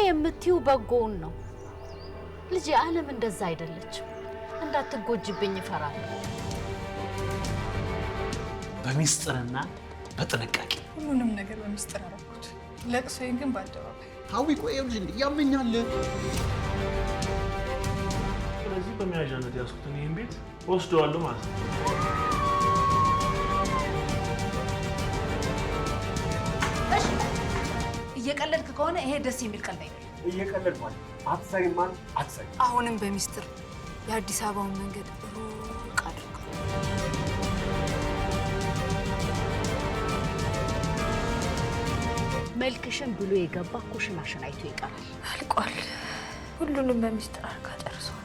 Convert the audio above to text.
የምትይው በጎውን ነው። ልጄ ዓለም እንደዛ አይደለችም። እንዳትጎጅብኝ እፈራለሁ። በሚስጥርና በጥንቃቄ ሁሉንም ነገር በሚስጥር አደረኩት። ለቅሶዬን ግን በአደባባይ። ሀዊ ቆይ ይኸውልሽ፣ እንዴ ያመኛል። ስለዚህ በመያዣነት ያዝኩትን ይህን ቤት ወስደዋለሁ ማለት ነው። እየቀለድክ ከሆነ ይሄ ደስ የሚል ቀልድ አይደለም። እየቀለድኩ አይደል። አትሰሪም ማለት አትሰሪም። አሁንም በሚስጥር የአዲስ አበባውን መንገድ ሩቅ አድርገው። መልክሽን ብሎ የገባ ኩሽናሽን አይቶ ይቀራል። አልቋል። ሁሉንም በሚስጥር አድርጋ ጨርሷል።